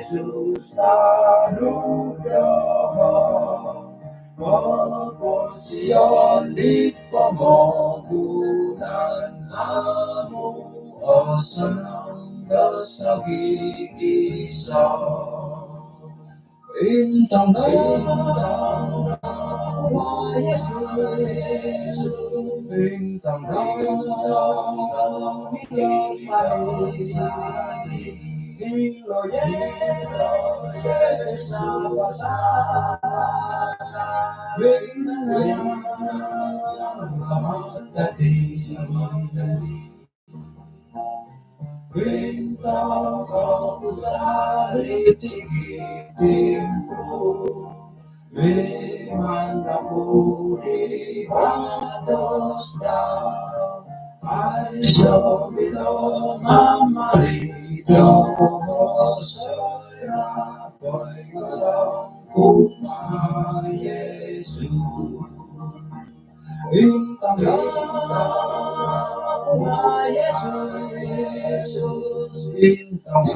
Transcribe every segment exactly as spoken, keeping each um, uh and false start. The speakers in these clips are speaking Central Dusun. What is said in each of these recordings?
Yesus taruh doho, koposion di pomogunan amu osonong do sogigisom. Intong, intong Yesus, intong Yesus, Bintang kau sahari tinggi timpu, memang aku di batas dah. Ai so bilo mamari domo soira poi kotong kuma Yesus. Intong, intong Yesus, intong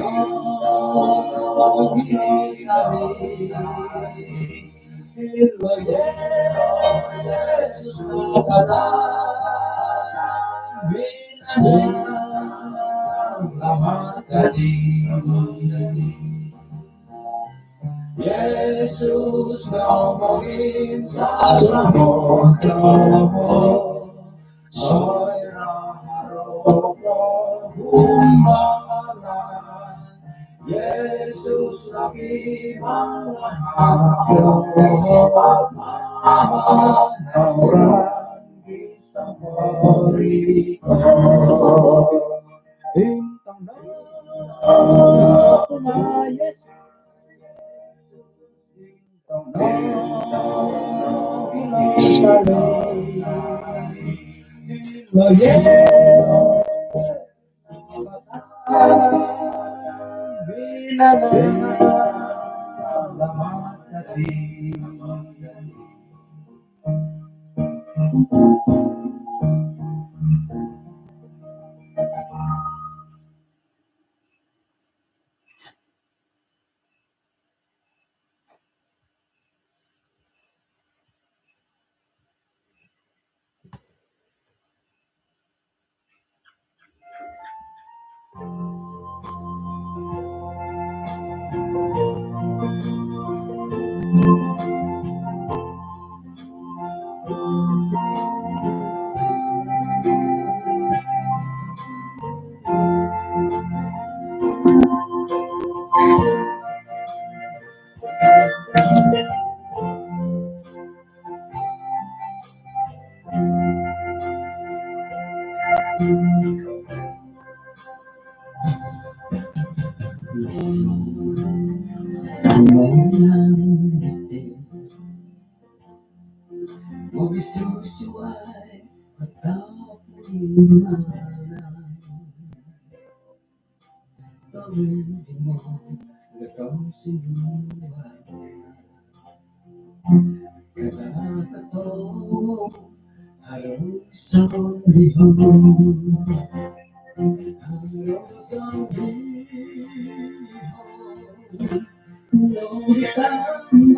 Yesus. Yesus, ngomongin sasamo domo, soira haro pohumbalan. Yesus lagi mangahak domo, orang di samoriko. Intong domo Yesus.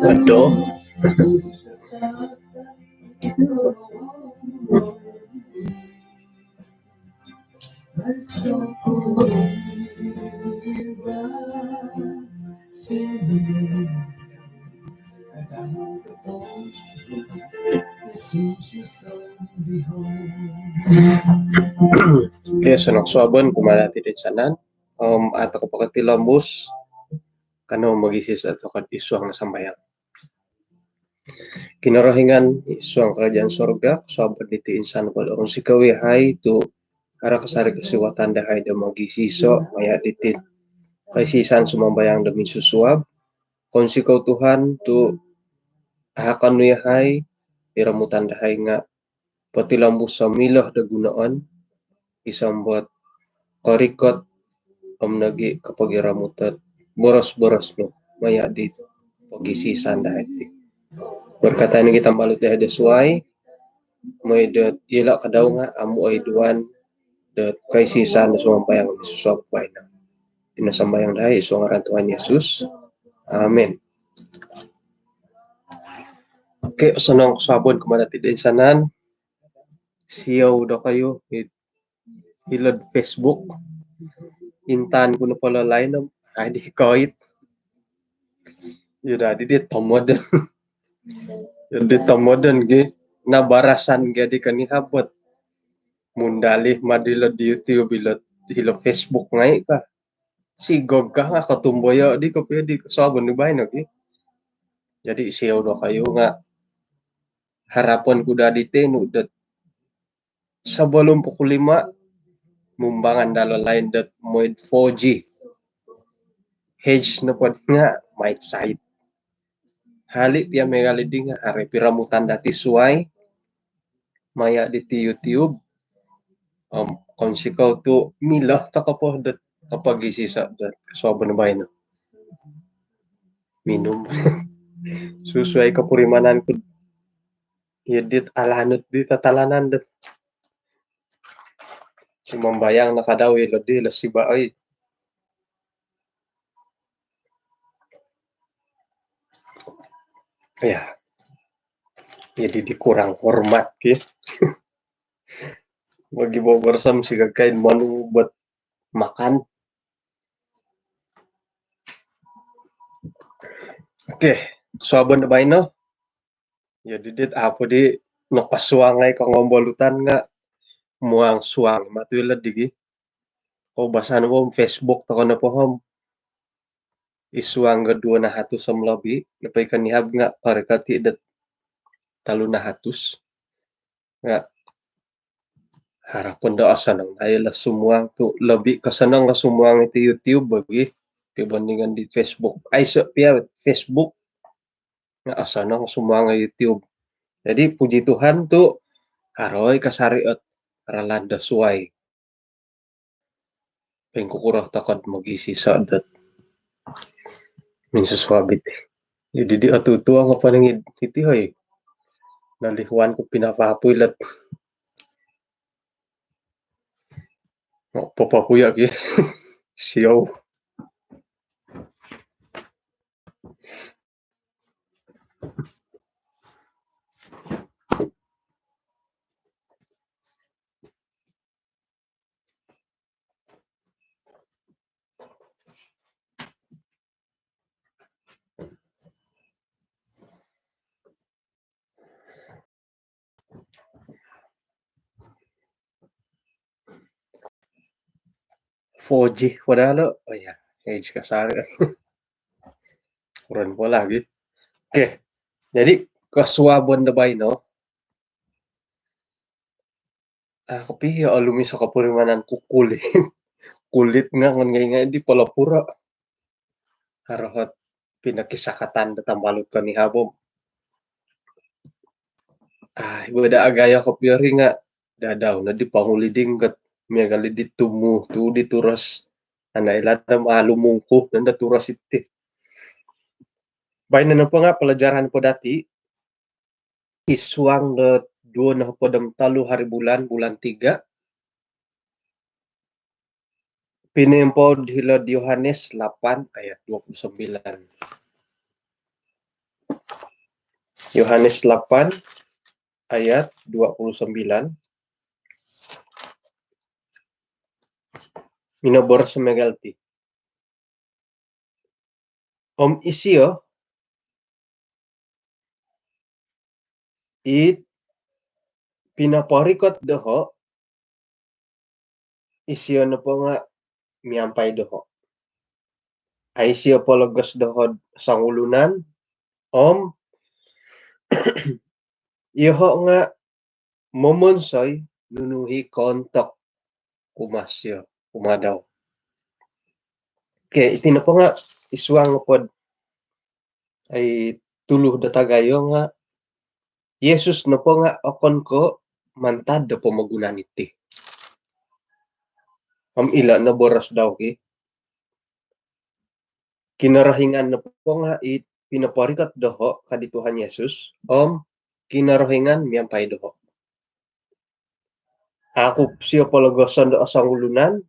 Aduh. Okey, osonong kosuabon kumaa dati toinsanan. Om, au tokou potilombus, kanou mogiiso tokou id suang sambayang. Kinorohingan id suang kerajaan sorga, kosuabon diti insan po do kounsikou yahai tu haro kasari kosiwatan dahai do mogiiso maya diti koisisan sumambayang do minsusuab. Kounsikou Tuhan tu ahakon nu yahai i romutan dahai nga potilombus om milo do gunoon, gisom dot korikot om nogi kopogiromut dot boros-boros nu maya di pogiisisan dahai ti. Berkatai nogi tambalut dahai do suai, mooi dot ilo kadau nga amu oiduan dot koisisan do sumambayang minsusuab baino. Iti no sambayang dahai id suang ngaran Tuhan Yesus. Amin. Okey, osonong kosuabon kumaa dati toinsanan. Siou dokoyu hilo'd Facebook. Intangan ku nopo ilo line om adi koit. Iyo dadi di tomodon. Iyo di tomodon gi nabarasan gi adi konihab ot mundalih mad hilo'd YouTube, hilo'd, hilo'd Facebook ngai ka. Sigog ka nga kotumboyo di kopio di kosuabon di baino gi. Jadi siou dokoyu nga harapon ku dadi tinu dot sabalum pukul lima, mumbangan dalo line dot moid four G. H nopo nga maid sait. Hali pia miagal di nga haro piromutan dati suai maya diti YouTube. Om kounsikou tu milo toko po dot apagisiso dot kosuabon baino. Minum. Susuai kopurimanan ku. Iyo dit alanut di tatalanan dot sumambayang no kadau ilo di lo siba oi. Ya. Jadi dikurang hormat ki. Bagi bobor sam si kakain manu buat makan. Okey, suabon baino. Iyo didit apo di nokosuangai kongombolutan nga muang suang matu ilo digi. Koubasan bo Facebook toko nopo om id suang do duo nahatus om lobi nopo i konihab nga korikot i dot tolu nahatus. Nga harapon do osonong ayo lo sumuang tu lobi kosonong lo sumuang iti YouTube bagi dibandingan di Facebook. Aiso pia Facebook nga osonong sumuang lo YouTube. Jadi puji Tuhan tu haro i kasari ot ralan do suai. Pingkukuro toko do mogisiso dot minsusuab iti. Jadi di otutua nga paningid iti hoi. Nalihuan ku pinapapui lot. Mo papapuya ki. Siou. Four G ko daa lo. Oh ya, H kasari. Kurang po lagi. Okey. Jadi kosuabon do baino. Ah, kopi ya olumis o kopurimanan ku kulit. Kulit nga ngon ngai-ngai di polo pura. Haro ot pinakisakatan do tambalut konihab om. Ah, ibo da agayo kopio ri nga dadau no di panguli dinggot miagal di tumu tu di turos. Ana ila da malu mungkuh nanda turos iti. Baino nopo nga pelajaran po dati id suang do duo nohopod om tolu hari bulan, bulan tiga. Pinoimpod hilo'd Yohanes lapan ayat dua puluh sembilan. Yohanes lapan ayat dua puluh sembilan. Minoboros miagal ti. Om isio it pinoporikot doho, isio nopo nga miampai doho. Ai isio pologos doho songulunan, om iyoho nga momonsoi nunu i koontok kumaa sio, kumaa dau. Okey, iti nopo nga id suang nopo dot ai tulu do tagayo nga Yesus nopo nga okon ko mantad do pomogunan iti. Om ilo no boros dau ki. Kinorohingan nopo nga i pinoporikot doho ka di Tuhan Yesus, om Kinorohingan miampai doho. Au ku sio pologoson do osongulunan,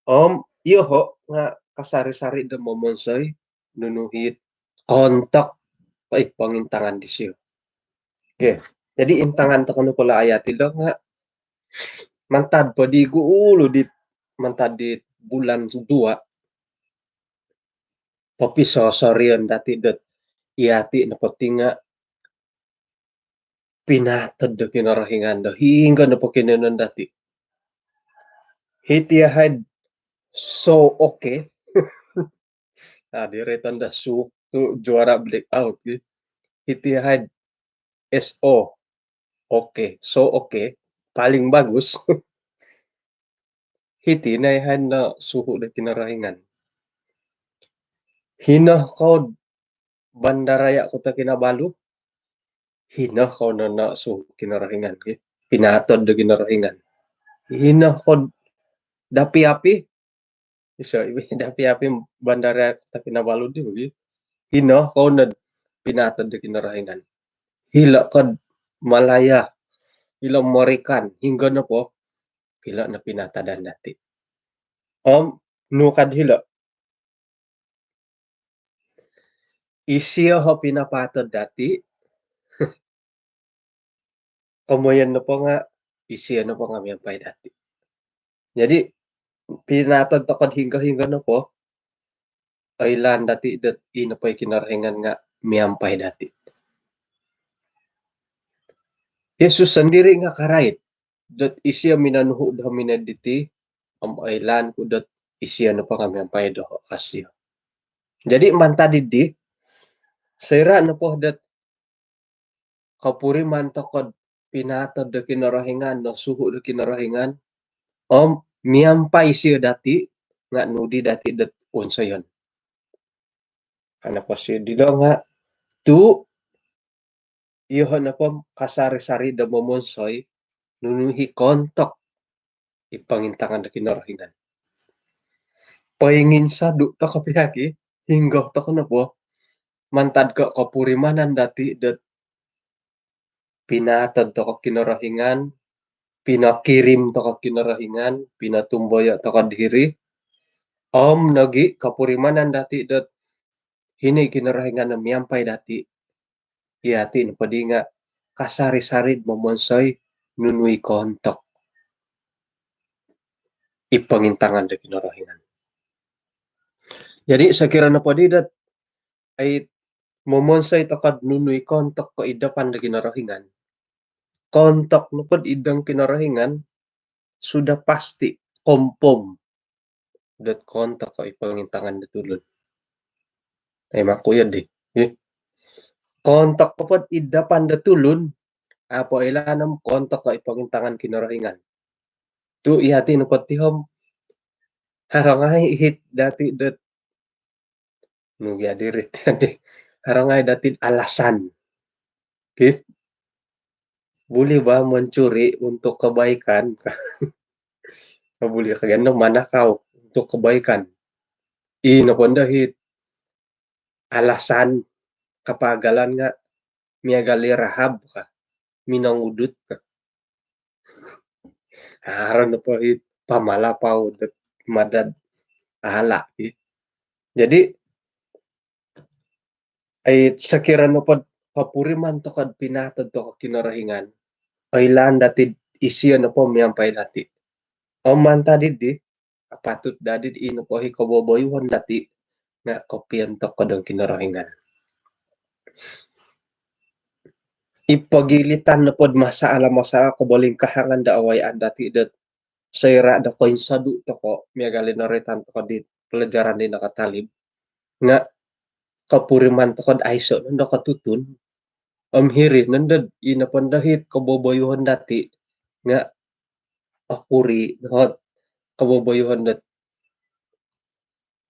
om iyoho nga kasari-sari do momonsoi nunu it kontok ko i pongintangan disio. Okey, jadi intangan tokou nopo lo ayat ilo nga mantad po di gulu di, mantad di bulan dua, popisosorion dati dot iti nopo ti nga pinaatod do Kinorohingan do hinggo nopo kinoyonon dati. Hiti ahai so okey. Ah, di reton da su tu juara blackout, ki. Hiti ahai S O. Okey, so okey. Paling bagus. Hiti no ahai no suhu do Kinorohingan. Hino ko Bandaraya Kota Kinabalu, hino ko no no suhu Kinorohingan, ki. Pinaatod do Kinorohingan. Hino ko Dapiapi, iso Dapiapi Bandaraya Kota Kinabalu di bagi. Hino ko no pinaatod do Kinorohingan. Hilo ko Malaya, hilo Morikan, hinggo nopo, hilo no pinaatadan dati. Om nu kad hilo, isio ho pinapaatod dati. Komoyon nopo nga isio nopo nga miampai dati. Jadi pinaatod tokou do hinggo-hinggo nopo, oilaan dati dot i nopo i Kinorohingan nga miampai dati. Yesus sendiri nga karait dot isio minonuhu do minod diti, om oilaan ku dot isio nopo nga miampai doho, ka sio. Jadi mantad di, soira nopo dot kopuriman tokou do pinaatod do Kinorohingan, no suhu do Kinorohingan, om miampai isio dati, nga nu di dati dot wonsoyon? Ka nopo sio dilo nga tu iyoho nopo kasari-sari do momonsoi nunu i kontok i pongintangan do Kinorohingan. Poinginsodu tokou pia, ki, hinggo tokou nopo, mantad ko kopurimanan dati dot pinaatod tokou Kinorohingan, pinokirim tokou Kinorohingan, pinotumboyo tokou diri, om nogi kopurimanan dati dot hino i Kinorohingan no miampai dati. Iti nopo di nga kasari-sari do momonsoi nunu i kontok i pongintangan do Kinorohingan. Jadi sokiro nopo di dot ai momonsoi tokou do nunu i kontok ko id dapan do Kinorohingan, kontok nopo do id dang Kinorohingan sudah pasti, confirm dot kontok ko i pongintangan do tulun. Ai, maku iyo di. Ih. Kontok ko po id dapan do tulun, apo ilaan om kontok ko i pongintangan Kinorohingan. Tu iti nopo ti om, haro ngai it dati dot nu gia diri ti, haro ngai dati alasan. Ki, boleh bah mencuri untuk kebaikan. Boleh ka gia no manakau untuk kebaikan. I nopo ndo it alasan kapagalan nga miagal i Rahab ka, minongudut ka. Haro nopo it pamalapau dot mada do ala, ki. Jadi ai sokiro nopo do kopuriman tokou do pinaatod tokou Kinorohingan, oilaan dati isio nopo miampai dati. Om mantad di, apatut dati i nopo i koboboyuhon dati nga kopion tokou do Kinorohingan. I pogilitan nopo do masalah-masalah kobolingkahangan do awayaan dati dot soira do koinsodu tokou, miagal i noroitan tokou di pelajaran di nakatalib, nga kopuriman tokou do aiso nondo kotutun. Om hiri nondo i nopo ndo it koboboyuhon dati nga okuri no ot koboboyuhon dot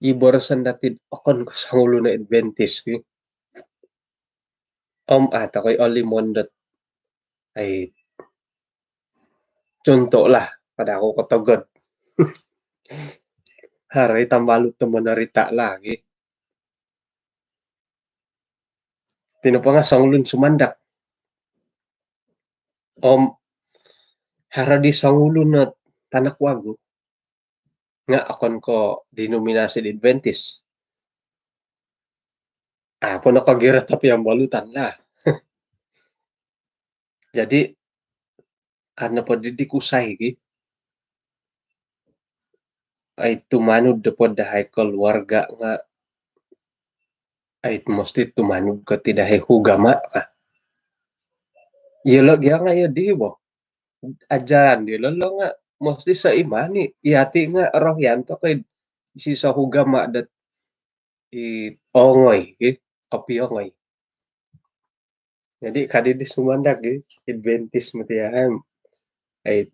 i boroson dati do okon ko songulun Adventist, ki. Om a tokou i olimon dot ai, contoh lah, kada oku kotogod. Haro i tambalut do monorita lagi. Iti nopo nga songulun sumandak. Om haro di songulun no tanak wagu nga okon ko denominasi di Adventist. Apo no kagiro tapi ambalutan lah. Jadi kan nopo di kusai ki, ai tumanud do po dahai keluarga nga ai mesti tumanud ko ti dahai ugama ka. Iyo lo gia nga iyo di bo ajaran di lo lo nga mesti seimani. Iyati nga roh yanto ko id si seugama dot i ongoi ki, kopiongoi. Jadi kadi di sumandak ki Adventist mati ya. Ai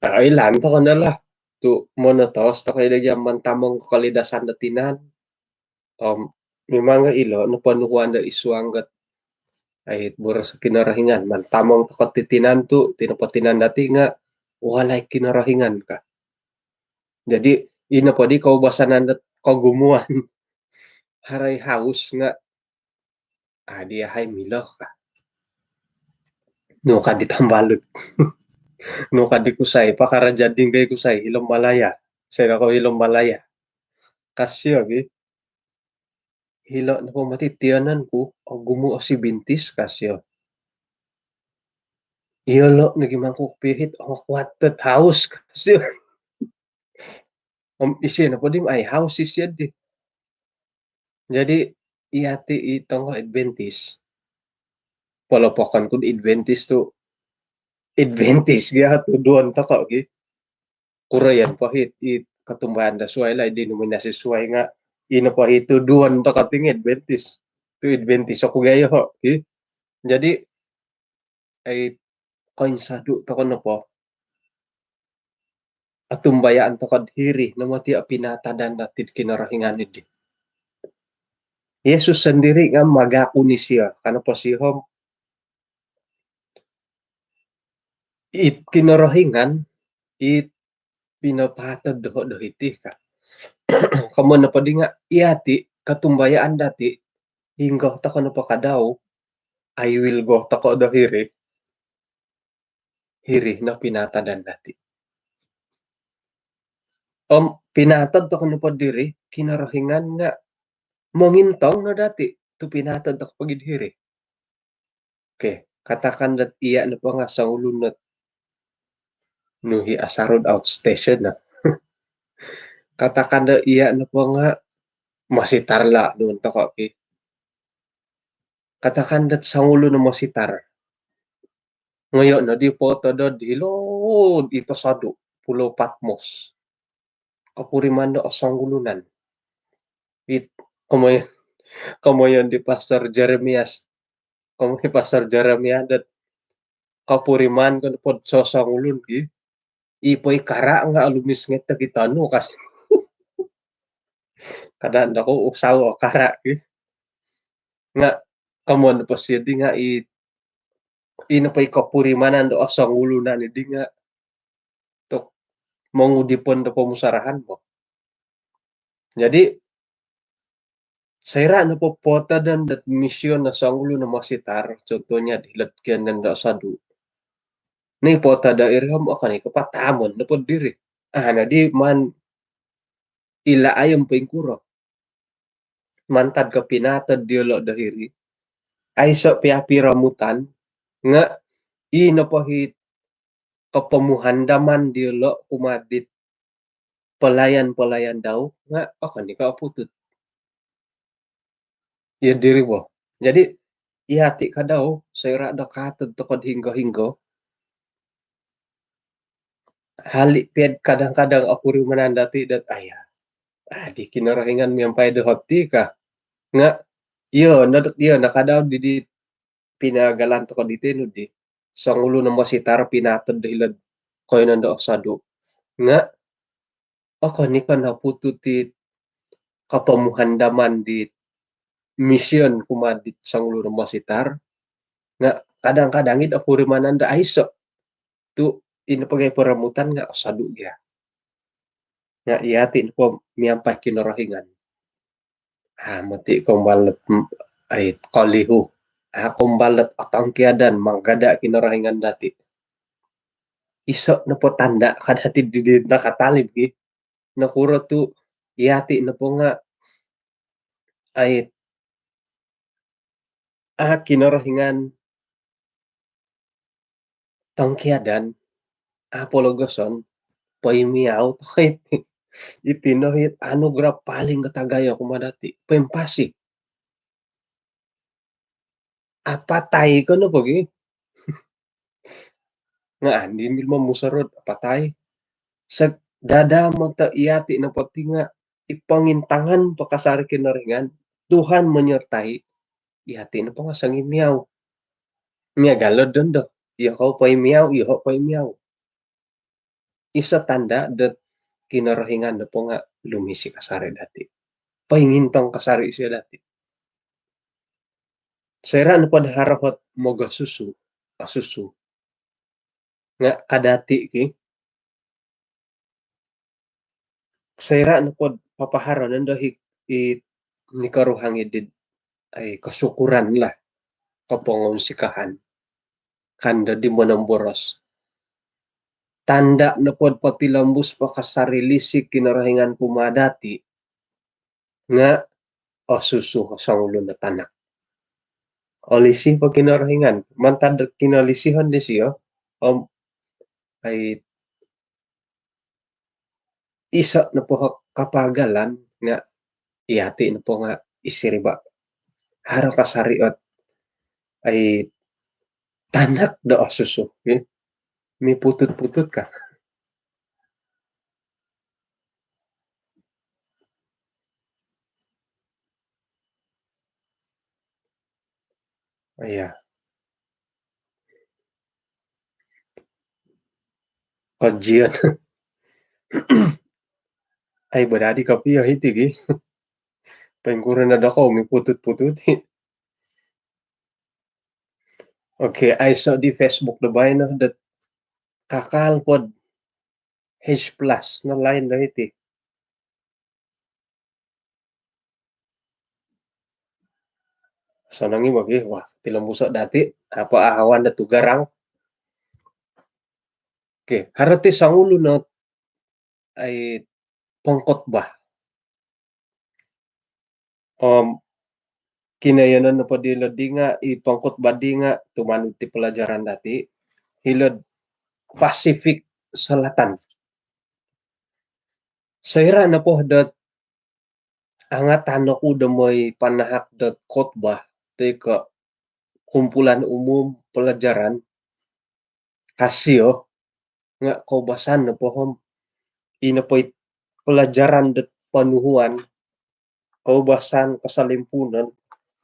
ai lanto kono lah tu monotos to kai lagi mantamong kalidasan do tinan. Om memang ilo no ponuhuan do isuang gat ai boros Kinorohingan mantamong toko ti tinan tu tinopo tinan dati nga walai Kinorohingan ka. Jadi ino podi koubasanan dot kogumuan. Harai haus nga adi ahai milo ka. Nu ka di tambalut. Nu ka di kusai pakaraja dinggai kusai hilom Malaya. Saya ko hilom Malaya. Kasio gi. Hilo nopo mati tianan ku ogumu osi bintis kasio. Iyo lo nogi mangkuk pihit o kuat tet haus kasio. Om isi nopo di ai haus isi di. Jadi iyati i tongo Adventist. Polopokon ku Adventist tu Adventist gia tu duon toko gi. Kurayan po hit i katumbayaan da suai lah denominasi suai nga ino po hit tu duon toko tingi Adventist. Tu Adventist oku gia yo ho ki. Jadi ai koinsadu toko nopo atumbayaan toko hiri no mati o pinatadan dati Kinorohingan idi. Yesus sendiri nga magaku ni sio kano po sio it Kinorohingan it pinapatod doho do hiti ka. Komo nopo di nga iyati katumbayaan dati hinggo toko nopo kadau ai wilgo toko do hiri. Hiri no pinatadan dati. Om pinatod toko nopo diri Kinorohingan nga mongintong no dati tu pinatod toko pogid hiri. Oke, katakan dot iya nopo nga songulun dot nuhi asarud outstation na. Katakan dot iya nopo nga masitar lah duun toko ki. Katakan dot songulun no masitar. Ngoyo no di foto do di lo ito sadu Pulau Patmos. Kopuriman do osonggulunan. It komoyon komoyon di Pastor Jeremias. Komoyon Pastor Jeremias dot kopuriman kan pod sosonggulun ki. Ipoi kara nga alumis nget kita nu kas. Kada nda ko usau kara ki. Nga komoyon po sidi nga i ino po i kopurimanan do osonggulunan idi nga tok mongudipon do pomusarahan bo. Jadi soira nopo potadan dot mision no songulun no masitar contohnya di lotkian dan do sadu. Ni potada iri om okon i kapatamon nopo diri. Ah na di man ila ayam poingkuro. Mantad ko pinatod diolo do hiri. Aiso pia piromutan nga i nopo hit kopomuhandaman diolo kumadit pelayan-pelayan dau nga okon i ka oputut. Iyo diri bo. Jadi iyati kadau soira do katod tokod hinggo-hinggo. Hali piad kadang-kadang opurimanan dati dot aya. Adi Kinorohingan miampai do hoti ka. Nga iyo no dot iyo no kadau di di pinagalan tokod iti nu di songulun no masitar pinatod do hilod koinon do osadu. Nga okon i ko no putut it kopomuhandaman di mision kumadit songulun no masitar. Nga kadang-kadang it opurimanan do aiso tu ino pogi poromutan nga osadu gia. Nga iyati nopo miampai Kinorohingan. Ah mati kombal dot ai kolihu. Ah kombal dot otongkiadan manggada Kinorohingan dati. Iso nopo tanda kada ti di di nakatalib ki. Nokuro tu' iyati' nopo nga' ai a' Kinorohingan tongkiadan, a' pologoson, poimiau toko' iti. Iti no it anugerah paling gotagayo kumaa dati', poimpasi. Apatai ko nopo gi? Nga' andi milo momusorou apatai. Sodada moto iyati' nopo ti nga' i pongintangan po kasari Kinorohingan, Tuhan menyertai, iyati' nopo nga' songimiau. Miagal do dondo, iyoho' poimiau, iyoho' poimiau. Iso tanda' dot Kinorohingan nopo nga' lumisi kasari dati'. Poingintong kasari isio dati'. Soira' nopo do haro ot mogosusu, osusu, nga' kadati' ki, soira' nopod papaharo nondo i, i nikoruhang i did, ai, kesyukuran lah, kopongunsikahan. Kan do di monomboros. Tanda' nopod potilombus po kasari lisi Kinorohingan kumaa dati' nga' osusu o songulun o tanak. Olisi po Kinorohingan. Mantad do kinolisihon disio, om, ai, iso' nopo o kapagalan nga' iyati' nopo nga' i siriba'. Haro kasari ot, ai, tanak do osusu, ya. Miputut-putut ka. Iya. Kajian. Ai, badadi kopio hiti gi. Poingkuro no dokou miputut-putut. Okey, aiso' di Facebook do baino dot kakal pod H plus no lain do hiti. Sonongi bagi, wah, tilombuso' dati', apa ahawan do tugarang. Okey, haro ti songulun o, ai, pengkhotbah. Om, kinoiyonon nopo dilo di nga', i pengkhotbah di nga' tumanud ti pelajaran dati', hilo'd Pasifik Selatan. Soira' nopo dot angatan oku do moi panahak dot khotbah, toi ko' kumpulan umum pelajaran, kasio, nga' koubasan nopo om, ino po i pelajaran dot ponuhuan, koubasan kosolimpuunon,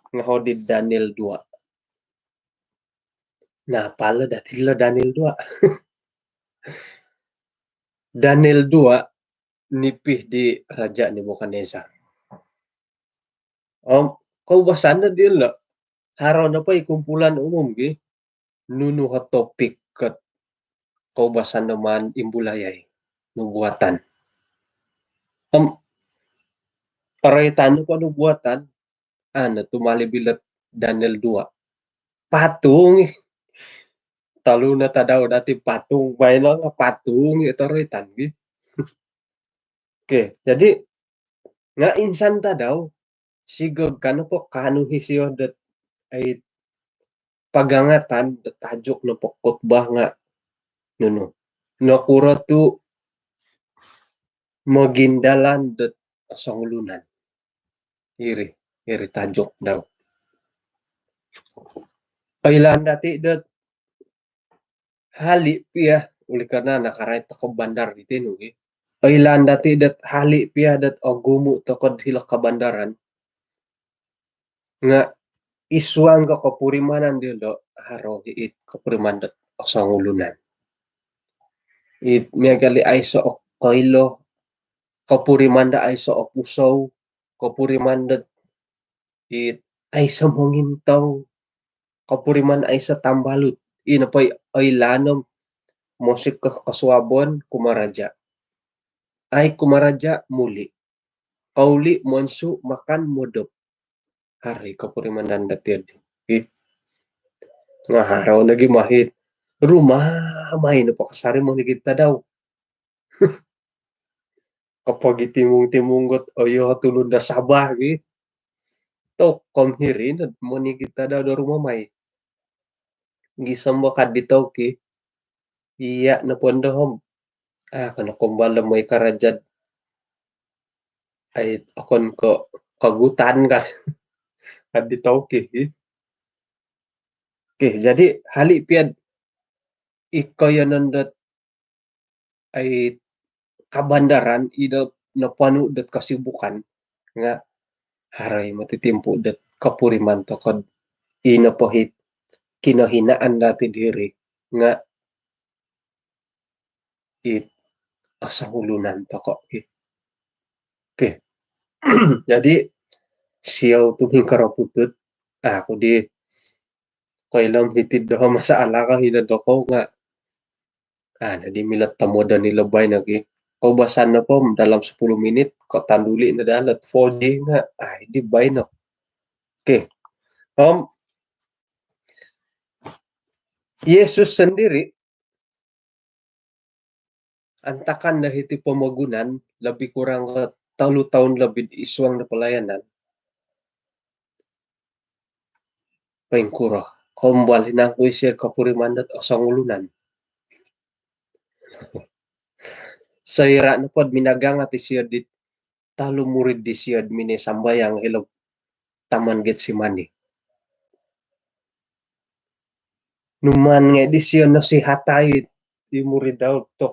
nga' hodi Daniel dua. Napalo dati' lo Daniel dua. Daniel dua, nipi di Raja' Nebukadnezar. Om, koubasan no dilo, haro nopo i kumpulan umum gi, nunu o topik ot koubasan do maan imbulayai, nubuatan. Om, roitan nopo nubuatan, ano, tumalib ilo Daniel dua. Patung i. Tolu no tadau dati' patung, baino nga' patung i toroitan gi. Okey, jadi nga' insan tadau, sigog ka nopo kaanu isio dot, ai, pagangatan dot tajuk nopo khotbah nga' nunu. Nokuro tu' mogindalan dot songulunan. Iri, iri tajuk dau. Oilaan dati' dot hali' piya, oleh karana nakarait toko' bandar di tinu gi. Oilaan dati' dot hali' piya dot ogumu' toko'd hilo' kabandaran. Nga' id suang ko kopurimanan dilo, haro i' it kopuriman dot osongulunan. It miagal i aiso' o koilo, kopuriman dot aiso' o pusou, kopuriman dot it aiso' mongintong, kopuriman aiso' tambalut. Ino po i oilaan om, mosik ko kosuabon kumaraja'. Ai kumaraja' muli'. Kouli' monsu' makan modop. Haro i kopurimanan dati' di. Ih. Nga' haro nogi mahit. Rumamai nopo kasari monigit tadau. Kopogitimung-timung ot oyo tulun do Sabah gi. Tokou hiri no monikita do rumah mai. Gisom bo ka di tokou ki. Iya no pondo om. Ah, kono kombal do moi karaja. Ai, okon ko kogutan kan. Ka di tokou ki. Okey, jadi hali pia id koiyonon dot ai kabandaran i do noponu dot kesibukan nga haro i moti timpu dot kopuriman tokou do i nopo it kinohinaan dati diri nga it osongulunan tokou. Okey. Jadi siou tu mingkaroputut, aku di koilo om hiti do masalah ka hino dokou nga. Ah, jadi milo tomodon ilo baino ki. Koubasan nopo dalam sepuluh minit ko tanduli no dalat four G nga. Ah, di baino. Okey. Om Yesus sendiri antakan do hiti pomogunan lebih kurang ko tolu toun lebih id suang do pelayanan. Poingkuro, kombal hinangku isio kopuriman dot osongulunan. Soira nopo do minagangat isio di tolu murid disio do minoi sambayang ilo Taman Getsemani. Numaan ngai disio nasihatai i murid dau tu,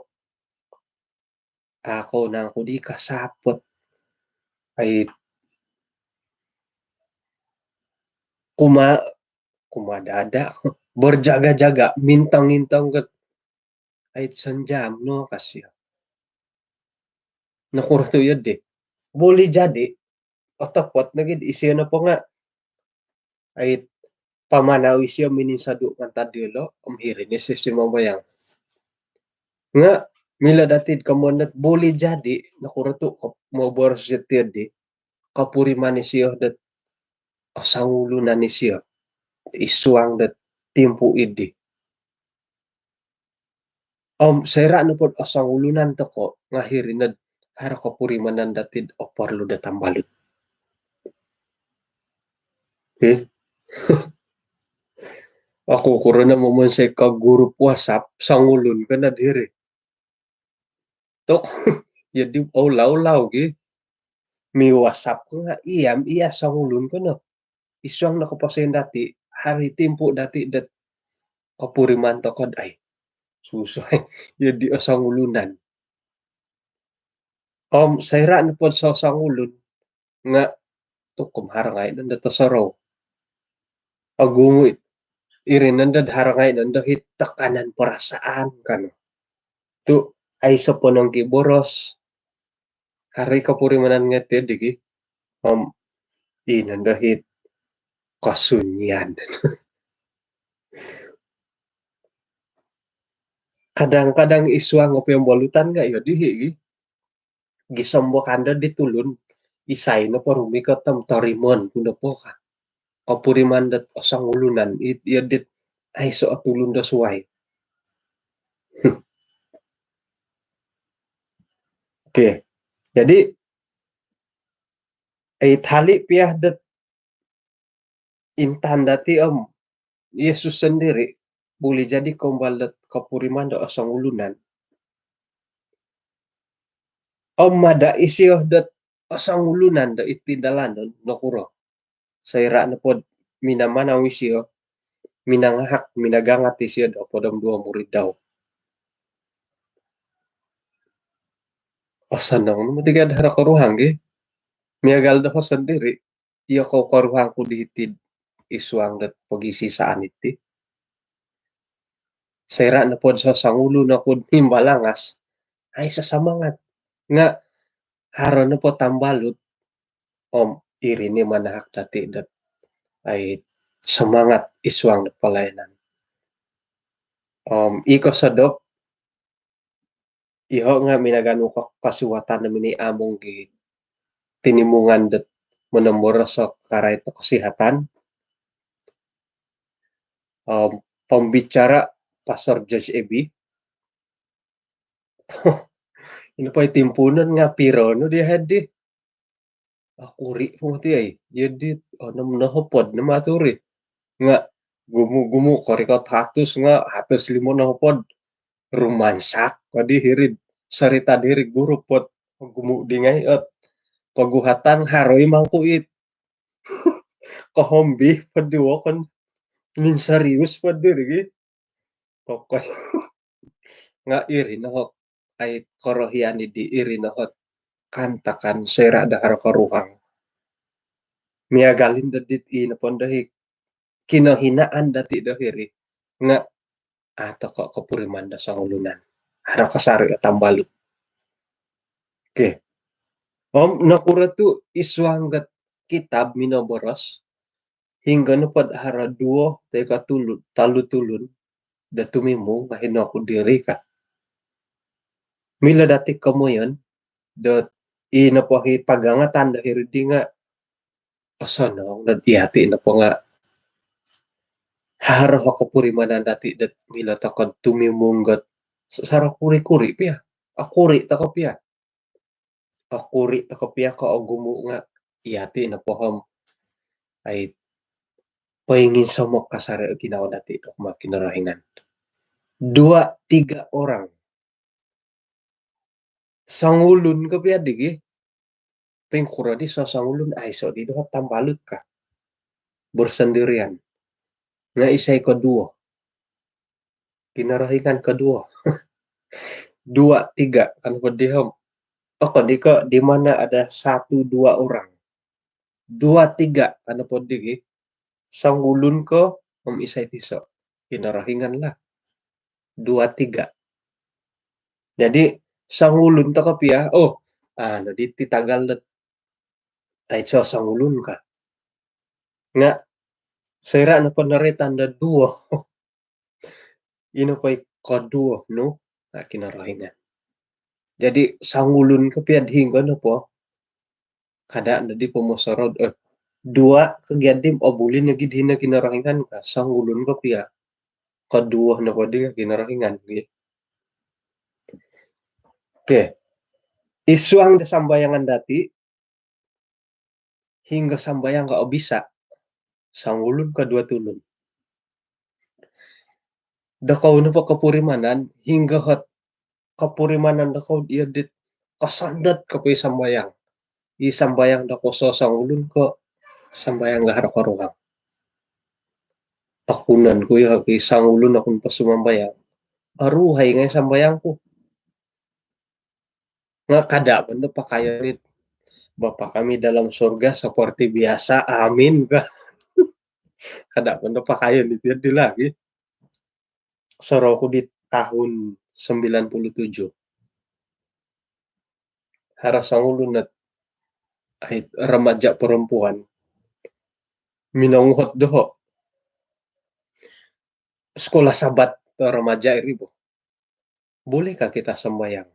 aku nangku di kasapot. Ai, kuma, kuma dada. Berjaga-jaga, mintong-intong ka. Ai, sanjam no ka sio. Nokuro tu iyo di. Boleh jadi, otopot nogi isio nopo nga. Ai, pamanau isio mininsodu mantad diolo, om hiri no isio sumambayang. Nga, milo dati do komoyon dot boleh jadi, nokuro tu ko-, moboros isio di, kopuriman isio dot osongulunan isio id suang dot timpu idi. Om soira nopo do osongulunan tokou nga hiri no do haro kopurimanan dati do oporlu do tambalut. Okey. Aku kuro no momonsoi ko grup WhatsApp, songulun ko no diri. Tu, jadi olau-olau gi. Mi WhatsApp ko nga iya, iya songulun ko no. Id suang no koposion dati, haro i timpu dati dot kopuriman tokou do ai. Susah. Jadi osongulunan. Om soira nopo do sosongulun nga tu, om haro ngai nondo tosorou. Ogumu it. Iri nondo do haro ngai nondo it tekanan perasaan kan. Tu, aiso ponongkiboros. Haro i kopurimanan ngai ti di ki. Om, i nondo it kesunyian. Kadang-kadang id suang o piombolutan nga iyo dihi gi. Gisom bo ka nondo di tulun, isai nopo rumikot om torimoon ku nopo ka. Kopuriman dot osongulunan, it, iyo dit aiso o tulun do suai. Okey. Jadi, it hali pia dot intangan dati om Yesus sendiri boleh jadi kombal dot kopuriman do osongulunan. Om mada isio dot osongulunan do id tindalanon, nokuro. Soira nopo do minamanau isio, minangahak, minagangat isio do opod om duo murid dau. Osonong no moti gia do haro koruhang gi. Miagal doho sendiri, iyo ko koruhang ku di hiti id suang dot pogisisaan iti. Soira nopo do sosongulun oku do mimbalangas, aiso semangat. Nga haro nopo tambalut, om iri no manahak dati dot ai semangat id suang dot pelayanan. Om i kosodop, iho nga minaganu ko-, kosiwatan do miniamung di tinimungan dot monomboros o karait do kesihatan. Om pembicara Pastor George Ebi. Ino po i timpuunon nga' piro no di hadi. Okuri' po moti ai. Iyo di onom nohopod no maturi. Nga' gumu-gumu korikot hatus nga' hatus limo nohopod. Rumansak kadi hiri'd sorita diri guru pot gumu' di ngai' ot poguhatan haro i mangkuit. Kohombi po di wokon. Minserius po di lagi. Pokoi. Nga' iri no hot ai korohian di iri no hot kaantakan soira' do haro koruhang. Miagal indo dit ino pondo hi kinohinaan dati' do hiri nga' a' toko' kopuriman do songulunan. Haro kasari' o tambalut. Okey. Om nokuro tu' id suang dot kitab minoboros, hinggo nopod haro duo toi ko' tulu, tolu tulun do tumimung nga' hino ku diri ka. Milo dati' komoyon dot ino po hi pagangatan do hiri di nga' osonong dot iyati' nopo nga' haro kopurimanan dati' dot milo toko'd tumimung dot saro kuri-kuri pia. Okuri' toko' pia. Okuri' toko' pia ko' ogumu' nga' iyati' nopo om ai poinginsomok kasari' o ginawo dati' do kumaa Kinorohingan. Dua tiga orang. Songulun ko pia di gi. Poingkuro di sosongulun, aiso' di doho' tambalut ka. Bersendirian. Nga' isai koduo? Kinorohingan koduo. Dua tiga kan po di om. Okon di ko' di mana ada satu dua orang. Dua tiga kan po di gi. Songulun ko om isai tiso'? Kinorohingan lah. Dua tiga. Jadi songulun toko' pia, oh, anu di ti tagal dot aiso' songulun ka. Nga' soira' nopo noroitan do duo. Ino po i koduo nu nga' Kinorohingan. Jadi songulun ko pia di hinggo nopo, kada' nodi pomosorou, eh, dua ko gia di, oh, buli nogi di hino Kinorohingan ka, songulun ko pia. Koduo nopo di nga' Kinorohingan gi. Okey. Id suang do sambayangan dati', hinggo sambayang ko obisa', songulun ko duo tulun? Dokou nopo kopurimanan, hinggo hot kopurimanan dokou iyo dit kosondot ko po i sambayang. I sambayang dokou sosongulun ko sambayang do haro koruhang? Okunon ku iyo ki songulun okon po sumambayang. Aruhai ngai' sambayang ku. Nga' kada' po ndo pakayon it Bapa kami dalam surga seperti biasa, amin ka. Kada' po ndo pakayon it iyo di lagi. Sorou ku di tahun sembilan puluh tujuh. Haro songulun ot ai remaja perempuan minonguhot doho' sekolah Sabat remaja iri bo. Bolehkah kita sembahyang?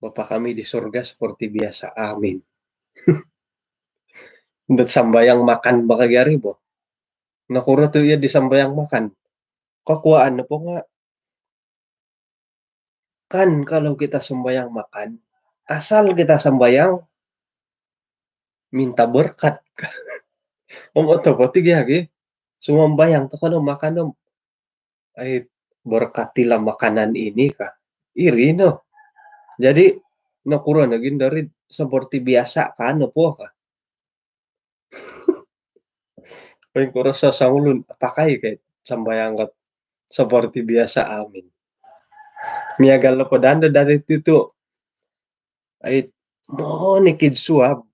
Bapa kami di surga seperti biasa. Amin. Ndot sambayang makan bo ka gia ri bo. Nokuro tu' iyo di sambayang makan? Kokuaan nopo nga' kan kalau kita sembahyang makan, asal kita sembahyang minta berkat. Om otopot i gia gi. Sumambayang toko no makan om ai, berkatilah makanan ini ka. Iri no. Jadi nokuro nogi ndo ri seperti biasa ka nopo ka. Poingkuro sosongulun pakai ka sambayang ka seperti biasa, amin. Miagal nopo daa ndo dati' tu' ai, monikid suab.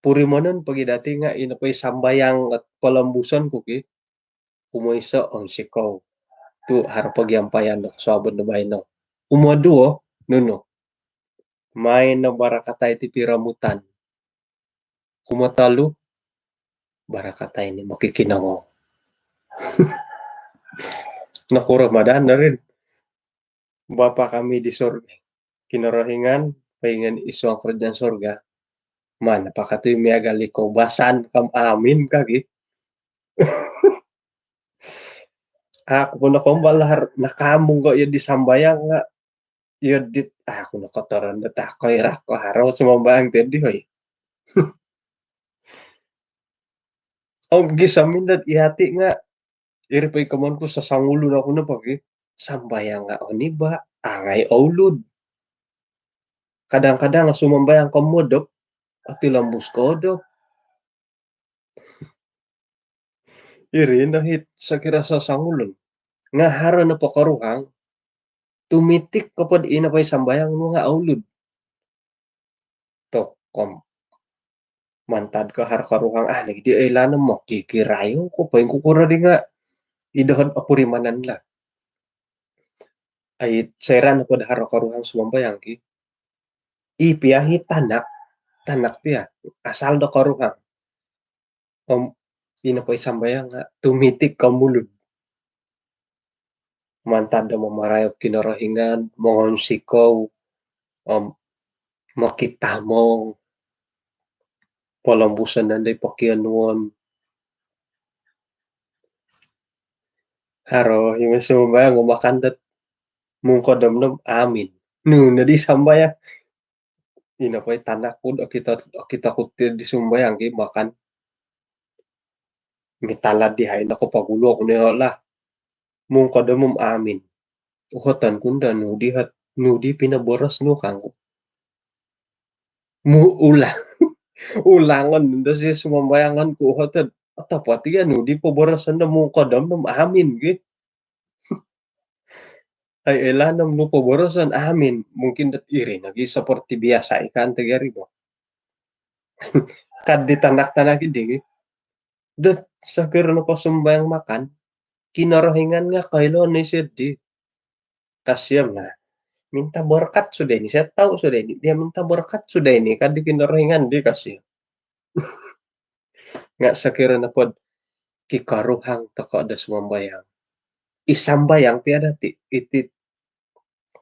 Purimanon po gi dati' nga' ino po i sambayang ot polombuson ku ki. Kumoiso, onsikou. Tu' haro pogiampayan do kosuabon do baino. Kumoduo, nunu? Maino barakatai ti piromutan. Kumotolu, barakatai ni mokikinongou. Nokuro ma daa ndo ri? Bapa kami di surga. Kinorohingan, poingion id suang kerajaan surga. Mana pakatui miagal i koubasan kam amin ka gi. Aku po nokoumbal lah, nakaamung ko iyo di sambayang nga' Iyo dit, aku no kotoron dot ako irak ko haro sumambayang tadi, hoi. Om gisom indot iyati nga iri po i komon ku sasangulun aku no pagi sambayang nga oni ba angai oulud. Kadang-kadang sumambayang ko modop, ati lombus kodop. Iri no hit sokiro sasangulun. Nga haro no po koruhang, tumitik ko pod ino po i sambayang nu nga oulud. Tokom. Mantad ko haro koruhang, ah, lagi di oilaan no mokikirayo ko poingkukuro di nga idohod opurimanan lah. Ai, soira no pod haro koruhang sumambayang ki. I pia hi tanak, tanak pia, asal do koruhang. Om ino po i sambayang nga tumitik ko mulud. Mantad do mamarayop Kinorohingan, mongonsikou, om mokitamong, polombuson nandai pokionuon. Haro himo sumambayang o makan dot mungkodom nom amin. Nu nodi sambayang. Ino po i tanak ku do okito, okito ku ti di sumambayang ki makan. Mitalad di hai no ko pagulu aku no lah. Mungkodom om amin. Uhoton ku ndo nu di hat, nu di pinoboros nu kangku. Mu ulang. Ulangon ndo si sumambayangon ku uhoton. Otopot iya nu di poboroson do mungkodom om amin ki. Ai, oilaan nu poboroson amin. Mungkin dot iri nogi seperti biasa ikan tegari bo. Kad di tanak-tanak idi. Dot sokiro no po sumambayang makan, Kinorohingan nga koilo ni sidi. Kasiam nah. Minta berkat sudah ini. Saya tahu sudah ini. Dia minta berkat sudah ini. Kad di Kinorohingan di kasiam. Nga sokiro no pod kikoruhang toko do sumambayang. I sambayang pia dati, iti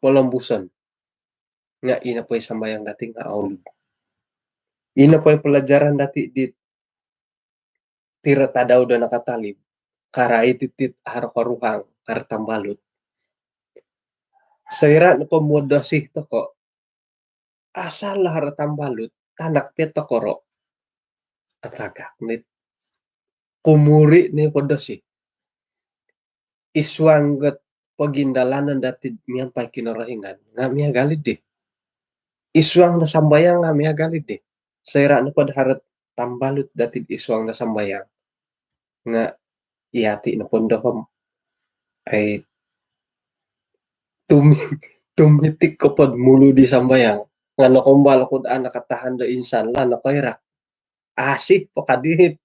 polombuson. Nga ino po i sambayang dati nga oulud. Ino po i pelajaran dati di piro tadau do nakatalib. Karai titit haro koruhang, haro tambalut. Soira no po muo dosi toko, asal lah haro tambalut, tanak pia tokoro. Atagak nit. Kumuri ni po dosi. Isuang got pogindalanon dati miampai Kinorohingan nga miagal di. Isuang do sambayang nga miagal di. Soira no pod haro tambalut dati isuang do sambayang. Nga iyati no pod dohom. Ai, tumi-, tumitik ko pod mulu di sambayang. Nga nokombal ku do anak katahan do insan lah nokoirak. Asih po kadihit.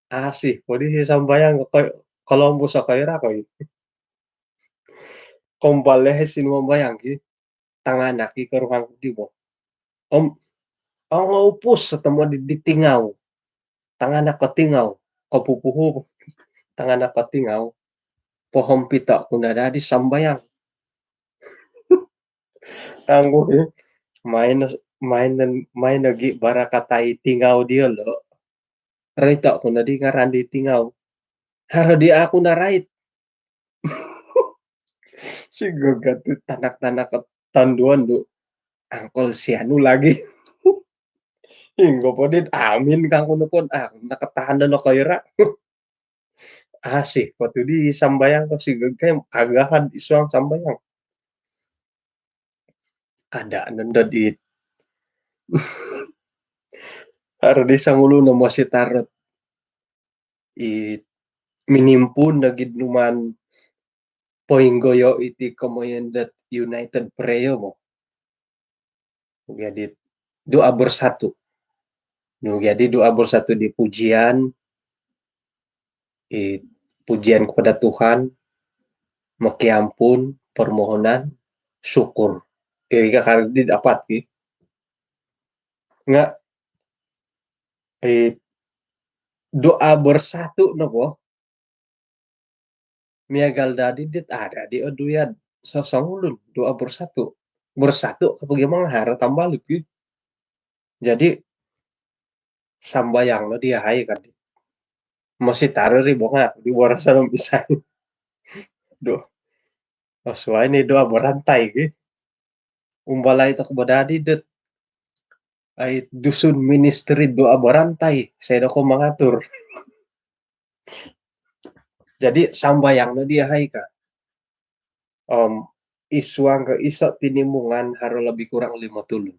Asih po di sambayang ko, kolombus o koirak oi. Kombal lehe sinumambayang ki. Tanganak i koruhang ku di bo. Om, ong upus satomo di, di tingau. Tanganak ko tingau. Kopupuhu. Tanganak ko tingau. Pohom pito ku no dadi sambayang. Anggu, eh. Main, main, main lagi barakatai tingau diolo. Rito ku no di ngaran di tingau. Haro di aku narait. Sigogat tu tanak-tanak tonduon du. Angkol sianu lagi. Inggo po dit amin kangku no pod. Ah, nakatahan do nokoirak. Asih po tu di sambayang ko sigogat kagahad isuang sambayang. Kada nondo dit. Haro di songulun o mositar dot i minimpuun nogi numaan poinggoyo iti komoyon dot United Prayer bo. Jadi doa bersatu. Nu, jadi doa bersatu di pujian, i pujian kepada Tuhan, mokiampun, permohonan, syukur. Iri ka kari di dapat ki. Nga, eh, doa bersatu nopo, miagal dadi dit ada di oduyad sosongulun, doa bersatu. Bersatu ka pagi mangahar tambalut ki. Jadi, sambayang no dia hai kan. Mositar ri bonga di boroson om isai. Duh. Osuai ni doa berantai ki. umbalai toko bo dadi dot ai Dusun Ministry doa berantai, saya doko mengatur. Jadi sambayang no dia hai ka. Om id suang ko iso tinimungan haro lebih kurang lima tulun.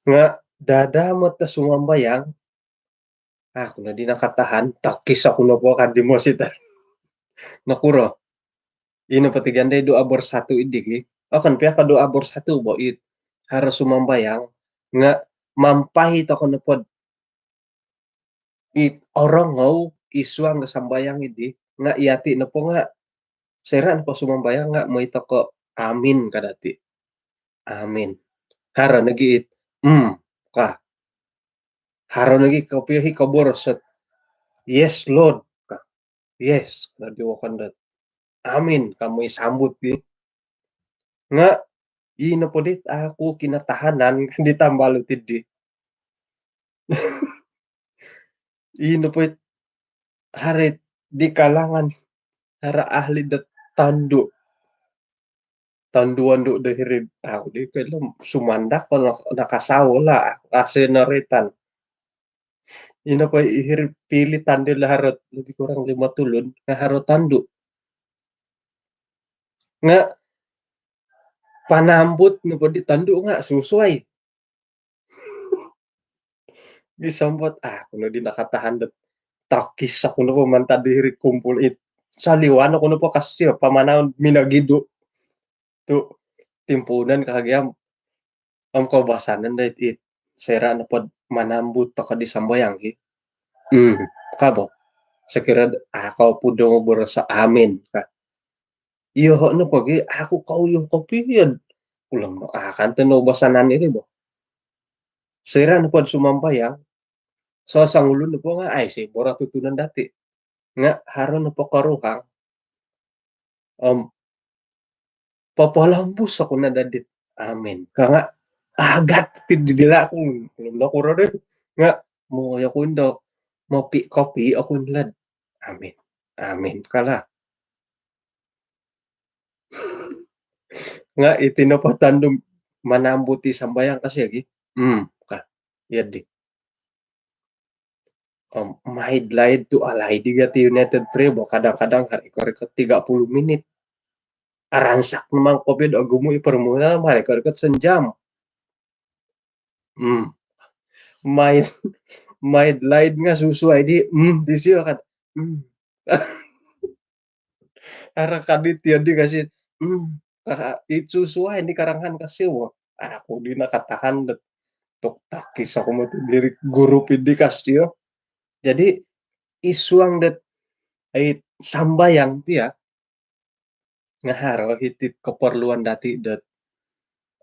Nga dada mata sumambayang, aku no di nakatahan, takis aku no po kan di mosita. Nakuro. Ino pati gandai doa bersatu idi ki. Akan pia ka doa bersatu bo it harus sumambayang nga mampai toko no pod it orongou id suang sambayang idi nga iyati nopo nga soira nopo sumambayang nga moi toko amin ka dati. Amin. Haro nogi it mm ka. Haro nogi kopio hi koboros dot yes Lord ka. Yes, na diwakan dot amin ka moi sambut di. Nga ino po dit aku kinatahanan di tambalut idi. Ino po it hari di kalangan haro ahli dot tandu. Tandu-andu do hiri aku di kalau sumandak ko nak- nakasau lah aku kasih naritan. Ino po hiri pili tandu lah harot lebih kurang lima tulun nga harot tandu. Nga panambut nopo di tandu nga susuai. Di sambut aku no di nakatahan dot takis aku no po mantad di hiri kumpul it saliwan aku no po kasio pamanaun minagidu tu timpuunan kahagiam. Om koubasanan dait it soira nopod manambut toko di sambayang ki. Hmm, kabo. Sokiro akau pudong berasa amin ka. Iyo ho nopo gi aku kau iyo kopion. Ulang no akan tu no basanan iri bo. Soira nopod sumambayang. So songulun nopo nga ai si boro tutunan dati. Nga haro nopo koruhang. Om popolombus aku no dadit. Amin. Ka nga agat ti di dila aku. Belum no kuro deh. Nga mo ya aku indo mopi kopi aku inlad. Amin. Amin. Kala. Nga iti nopo tandum manambuti sambayang kasi lagi. Hmm, ka. Ya di. Om maid laid tu alai di gati United Prayer bo kadang-kadang hari ko-rikot tiga puluh minit. Aransak memang kopi do gumu i permulaan hari ko-rikot senjam. Hmm. Maid maid laid nga susuai di hmm di sio kan. Hmm. Ara kadit iyo di kasi hmm, kaka, itu suai ni karangan kasi wo. Aku di nakatahan dot tuk takis aku mati diri guru pidi kasio. Jadi isuang dot ai sambayang pia nga haro hiti keperluan dati dot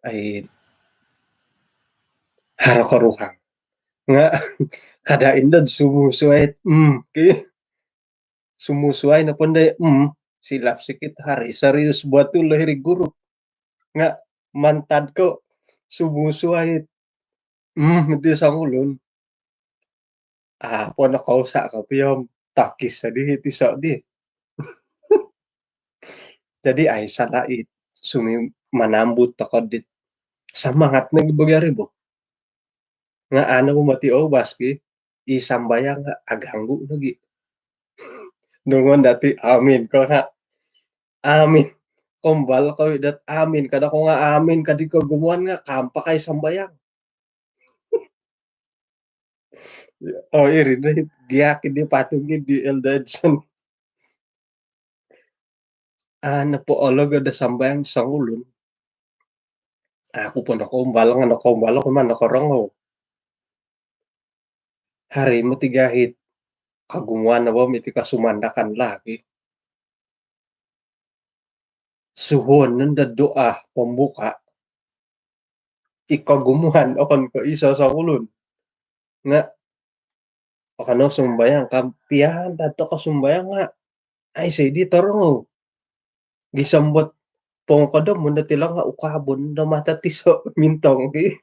ai haro koruhang. Nga kada indo sumu suai hmm ki. Sumusuai nopo ndai hmm silap sikit hari serius buat tu lahir guru. Nga mantad ko sumusuai hmm di songulun. Ah, po no kau sa ko piom takis sedih ti so di. Jadi ai salah i sumi manambut toko di semangat ni bagi hari bo. Nga anu mati obas ki i sambayang nga aganggu lagi. Nungon dati amin ko nga amin. Kombal ko dat amin kada ko nga amin kadi kogumuan nga kampak ai sambayang. Oh iri ni giak di patung di Elder Edson. Ana po olog ada sambayang songulun. Aku po nokombal nga nokombal aku man nokorongou. Hari mati gahit kagumuan apa miti kasumandakan lagi. Suhuon nanda doa pembuka. I kagumuan okon ko iso songulun. Nga okon no sumbayang kam pian dato ko sumbayang nga ai sidi torongou. Gisambut pongkodom munda tilo nga ukabun do mata tiso mintong ki.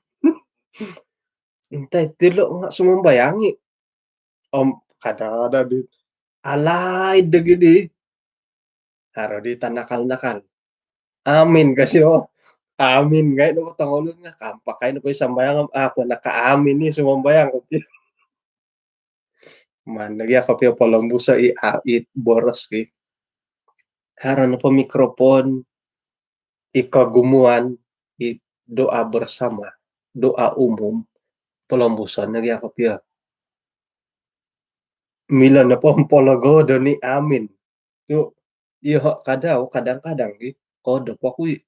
Intai tilo nga sumambayangi. Om kada-kada di alai dagi di. Haro di tanakal-nakal. Amin ka sio. Amin ngai' no ko tongotulun nga' kampakai no ko i sambayang, aku naka amin ni sumambayang kopio. Maan nogi' aku pia polombuso' i, a, i boros ki. Haro nopo mikrofon, i kogumuan, i doa bersama, doa umum, polombuso' nogi' aku pia. Milo nopo pologodo ni amin. Tu' iyoho' kadau, kadang-kadang gi kodop oku i'.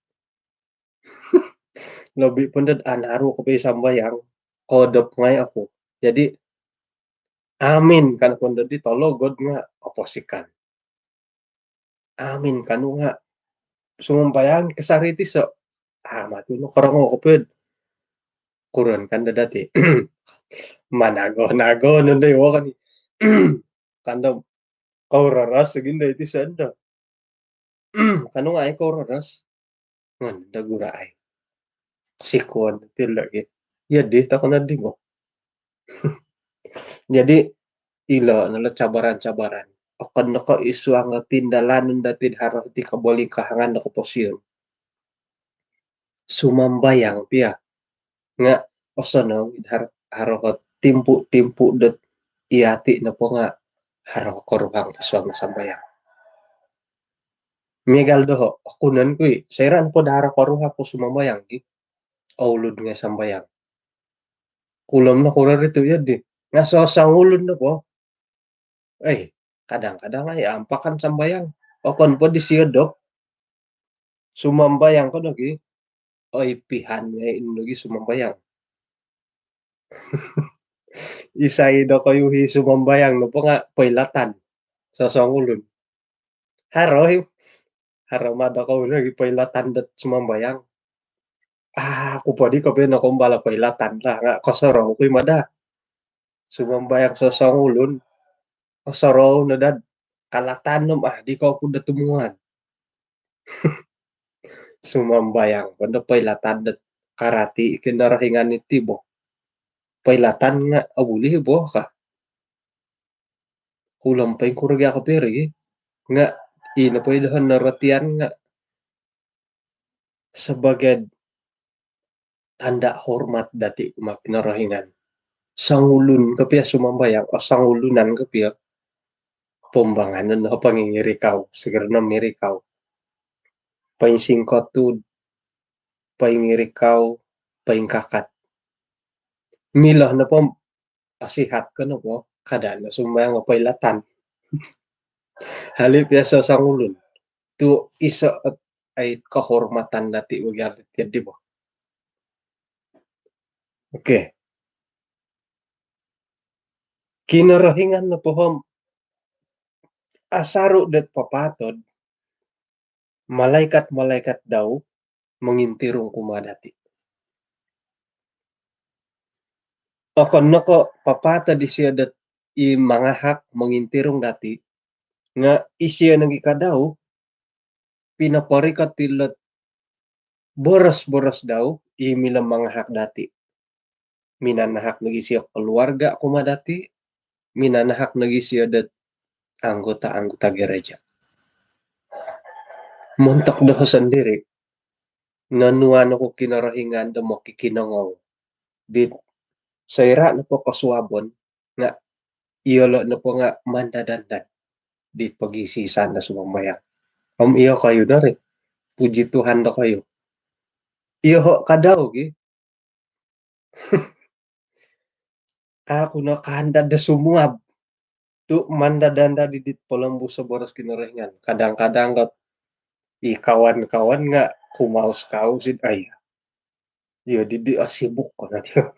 Lobi' pondod anaru kopio sambayang, kodop ngai' oku. Jadi amin kan pondod di tologod nga' oposikan. Amin kanu nga' sumambayang kasari tiso'. Amat tu' nokorongou kopio'd kuron kan do dati'. Manago-nago nondo i' wo kan i'. Kan do kouroros gin do iti sondo. Kanu nga' ai kouroros. Ngon do gura' ai. Sikuon ti lagi. Iyo di toko nodi bo. Jadi ilo no lo cabaran-cabaran. Okon no ko' isuang o tindalanon dati'd haro ti kobolingkahangan do koposion. Sumambayang pia. Nga' osonong id har-, haro ko timpu-timpu dot iyati' nopo nga' haro koruhang isuang sambayang. Miagal doho', okunon ku i', soira' nopo do haro koruhang ku sumambayang ki, oulud ngai' sambayang. Kulom no kuro ri tu' iyo di. Nga' sosongulun nopo, ei, kadang-kadang ai ampakan sambayang. Okon po di siodop. Sumambayang ko nogi. Oi, pihan ngai' nogi sumambayang. Isai dokoyu hi sumambayang nopo nga' poilatan. Sosongulun. Haro hi. Haro ma dokoyu nogi poilatan dot sumambayang. Aku po di kopio nokoumbal o poilatan lah, nga' kosorou ku i' mada. Sumambayang sosongulun. Kosorou no dad kalatan no ma di ko' ku do tumuan. Sumambayang po do poilatan dot karati Kinorohingan iti bo. Poilatan nga' obuli bo ka. Kulom poingkuro gi aku piri gi. Nga' ino po i' doho' norotian nga' sabagai tanda' hormat dati' kumaa Kinorohingan. Songulun kopio sumambayang, o songulunan kopio. Pombanganon o pongingirikau, sigiro no mirikau. Poinsingkotud, poingirikau, poingkakat. Milo nopo asihat ko nopo, kada' no sumambayang o poilatan. Hali' pia sosongulun. Tu' iso' ot ai kohormatan dati' bagi ari tiadi bo. Okey. Kinorohingan nopo om asaru' dot papaatod malaikat-malaikat dau mongintirung kumaa dati'. Okon no ko' papaatod isio dot i mangahak mongintirung dati', nga' isio nogi' ka dau pinoporikot ilot boros-boros dau i milo mangahak dati'. Minanahak nogi' sio koluarga' kumaa dati', minanahak nogi' sio dot anggota-anggota gereja. Montok doho' sondiri', nonuan oku Kinorohingan do mokikinongou dit soira' nopo kosuabon nga' iyolo' nopo nga' mandad-andad dit pogiisi-isan do sumambayang. Om iyokoyu no ri, puji Tuhan dokoyu. Iyoho' ka dau gi. Aku no kaandad do sumuab. Tu' mandad-andad di dit polombuso' boros Kinorohingan. Kadang-kadang kat i kawan-kawan nga' kumaus-kaus id ai. Iyo didi, ah, sibuk ko no diyo.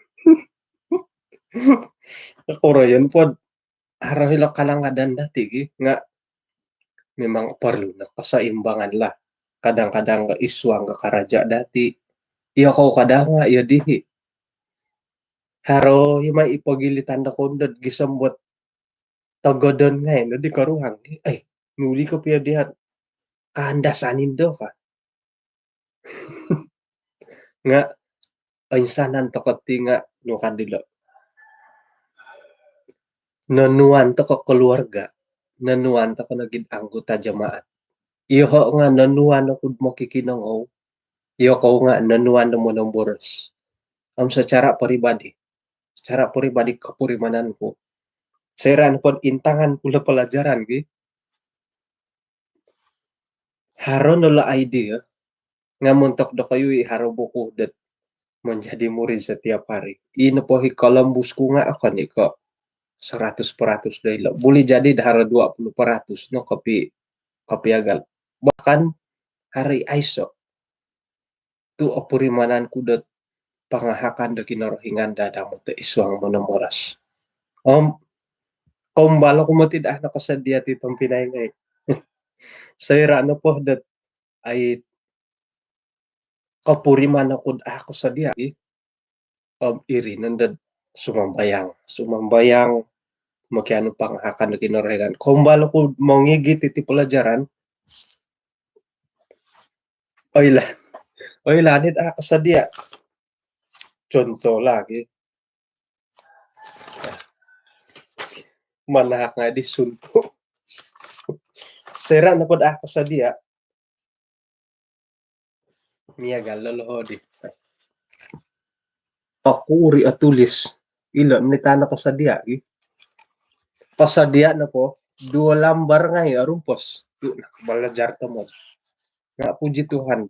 Kuro iyo pod haro ilo kalangadan dati' gi nga' memang perlu no keseimbangan lah. Kadang-kadang ka isuang ka karaja' dati', iyokou ka dau nga' iyo dihi. Haro i mai i pogilitan do kondod gisom bot togodon ngai' no di koruhang. Ai, nu di kopio diya' kaandasan indo ka. Nga' oinsanan toko' ti nga' nu ka dilo'. Nonuan toko' koluarga', nonuan toko' nogi'd anggota jemaat. Iyoho' nga' nonuan oku'd mokikinongou, iyokou nga' nonuan do monomboros. Om secara peribadi, secara peribadi kopurimanan ku, soira' nopod intangan ku lo pelajaran gi, haro no lo idea, nga' montok dokoyu i haro buku dot Menjadi Murid Setiap Hari. I nopo i kolombus ku nga' okon i ko' seratus peratus do ilo'. Buli jadi do haro dua puluh peratus no kopi, kopiagal. Bahkan haro i aiso'. Tu' opurimanan ku dot pangahakan do Kinorohingan do damot id suang monomboros. Om koumbal oku moti do a' nokosodia ti tompinai ngai'. Soira' nopo dot ai kopuriman oku'd a' kosodia i. Om iri nondo sumambayang. Sumambayang, mokianu pangahakan do Kinorohingan. Koumbal oku'd mongigit iti pelajaran. Oilaan. Oilaan it a' kosodia. Contoh lagi. Manahak ngai' di suntuk. Soira' nopod a' kosodia. Miagal lo loho di. Aku uri atulis. Ilo' nita' no kosodia gi. Kosodia nopo, duo lambar ngai' orumpos. Tu' nakabalajar tomod. Nga' puji Tuhan,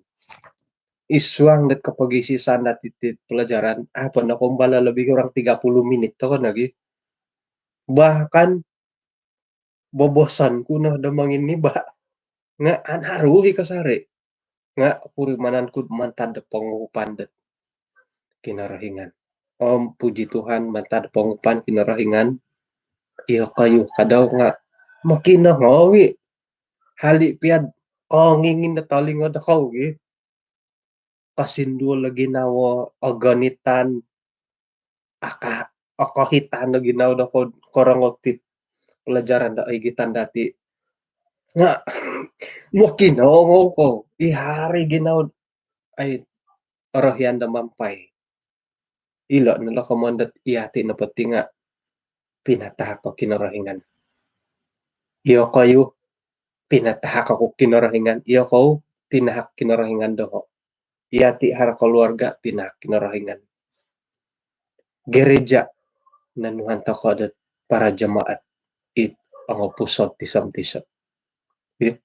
id suang dot kopogisisaan dati' ti pelajaran, apa no koumbal lebih kurang tiga puluh minit toko nogi. Bahkan boboson ku no do monginiba'. Nga' anaru i kasari'. Nga' opurimanan ku'd mantad do ponguhupan dot Kinorohingan. Om puji Tuhan, mantad do ponguhupan Kinorohingan, iyokoyu kadau nga' mokinongou i. Hali' pia'd kongingin do tolingo dokou gi. Kosinduol o ginawo, ogonitan, aka, okohitan o ginawo do ko-, korongou ti pelajaran do oigitan dati'. Nga' mokinongou kou, i haro i ginawo, ai, orohian do mampai. Ilo' no lo komoyon dot iyati' nopo ti nga' pinatahak o Kinorohingan. Iyokoyu, pinatahak oku Kinorohingan. Iyokou, tinahak Kinorohingan doho'. Iyati' haro keluarga, tinahak Kinorohingan. Gereja, nonuan toko' dot para jemaat it ongopusod tiso-tiso'. Ih.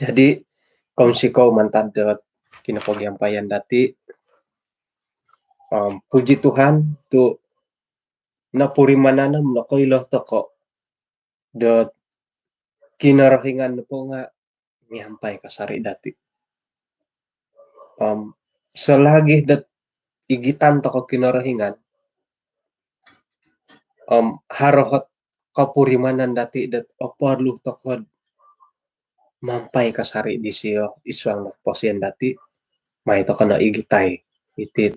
Jadi, kounsikou mantad dot kinopogiampayan dati'. Om puji Tuhan, tu' nopurimanan om nokoilo toko' dot Kinorohingan nopo nga' miampai kasari' dati'. Om selagi dot igitan toko' Kinorohingan, om haro ot kopurimanan dati' dot oporlu toko'd mampai kasari' disio id suang do koposion dati', mai toko' no igitai iti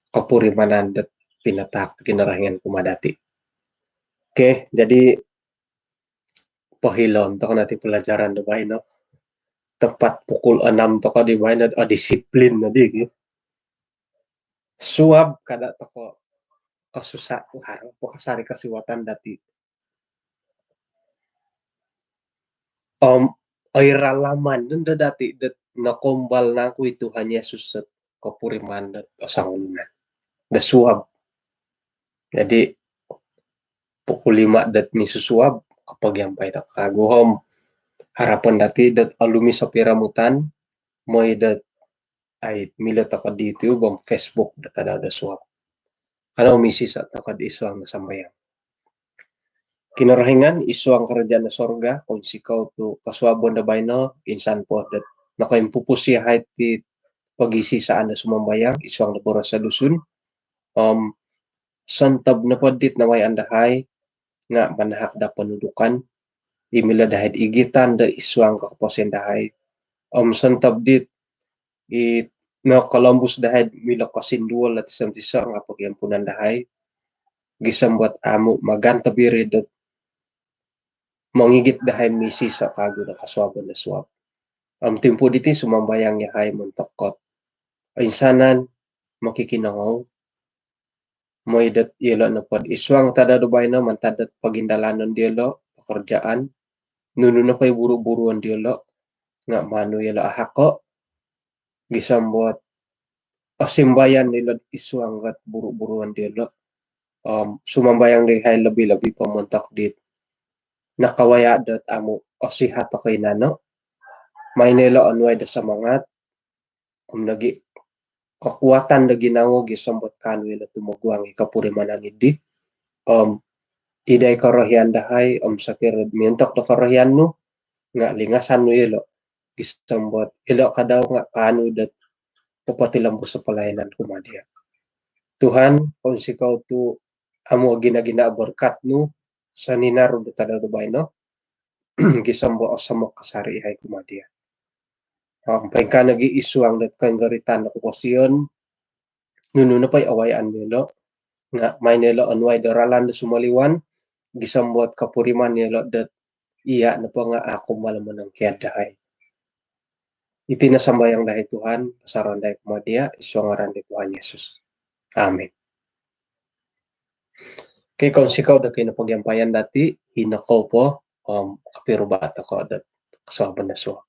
kopurimanan dot pinatahak Kinorohingan kumaa dati'. Okey, jadi pohilon toko' no ti pelajaran do baino. Tepat pukul enam toko' di baino, oh, disiplin nodi gi. Suab kada' toko' kosusa', haro po kasari' kosiwatan dati'. Om oiralaman nondo dati' dot nokoumbal nangku i Tuhan Yesus dot kopuriman dot osongunan do suab. Jadi, pukul lima dot misusuab, kopogiampai toko' kagu. Om harapan dati' dot olumis o piromutan, moi dot ai milo toko' di YouTube om Facebook do tadau do suab. Kanou misiso' toko'd id suang do sambayang. Kinorohingan id suang karajaan do sorga, kounsikou tu' kosuabon do baino, insan po dot nokoimpupus iyahai ti pogisisaan do sumambayang id suang do boros do Dusun. Om sontob nopo dit nawayaan dahai nga' manahak do ponudukan i milo dahai'd igitan do id suang koposion dahai. Om sontob dit i nokolombus dahai'd milo kosinduol do tiso-tiso' nga' pogiampunan dahai. Gisom dot amu' magantob iri dot mongigit dahai misiso' kagu do kosuabon do suab. Om timpu diti sumambayang iyahai montok dot oinsanan mokikinongou, moi dot iyolo' nopo'd id suang tadau do baino mantad dot pogindalanon diyolo', pekerjaan, nunu nopo i buru-buruon diyolo', nga' maan nu iyolo' ahako' gisom dot osimbayan iyolo' id suang dot buru-buruon diyolo'. Om sumambayang dahai lobi-lobi po montok dit nakawaya' dot amu' osihat o koinano'. Maan iyolo' onuai do samangat om nogi' kokuatan do ginawo gisom dot kaanu iyolo' tumoguang i kopurimanan iddi. Om id dai korohian dahai om sokiro miontok do korohian nu nga' lingasan nu iyolo' gisom dot iyolo' kadau nga' kaanu dot popotilombus o palayanan kumaa diya'. Tuhan, kounsikou tu' amu' gina-gina o borkat nu soninaru do tadau do baino gisom dot osomok kasari' iyahai kumaa diya'. Om poingkaa nogi' id suang dot koinggoritan do koposion, nunu nopo i awayaan diyolo' nga' maan iyolo' onuai do ralan do sumoliwan gisom dot kopuriman iyolo' dot iya' nopo nga' au kumaa do monongkiad dahai. Iti no sambayang dahai Tuhan, posaroon dahai kumaa diya' id suang ngaran di Tuhan Yesus. Amin. Okey, kounsikou do kinopogiampayan dati', hino kou po om kopiruba' toko' dot kosuabon do suab.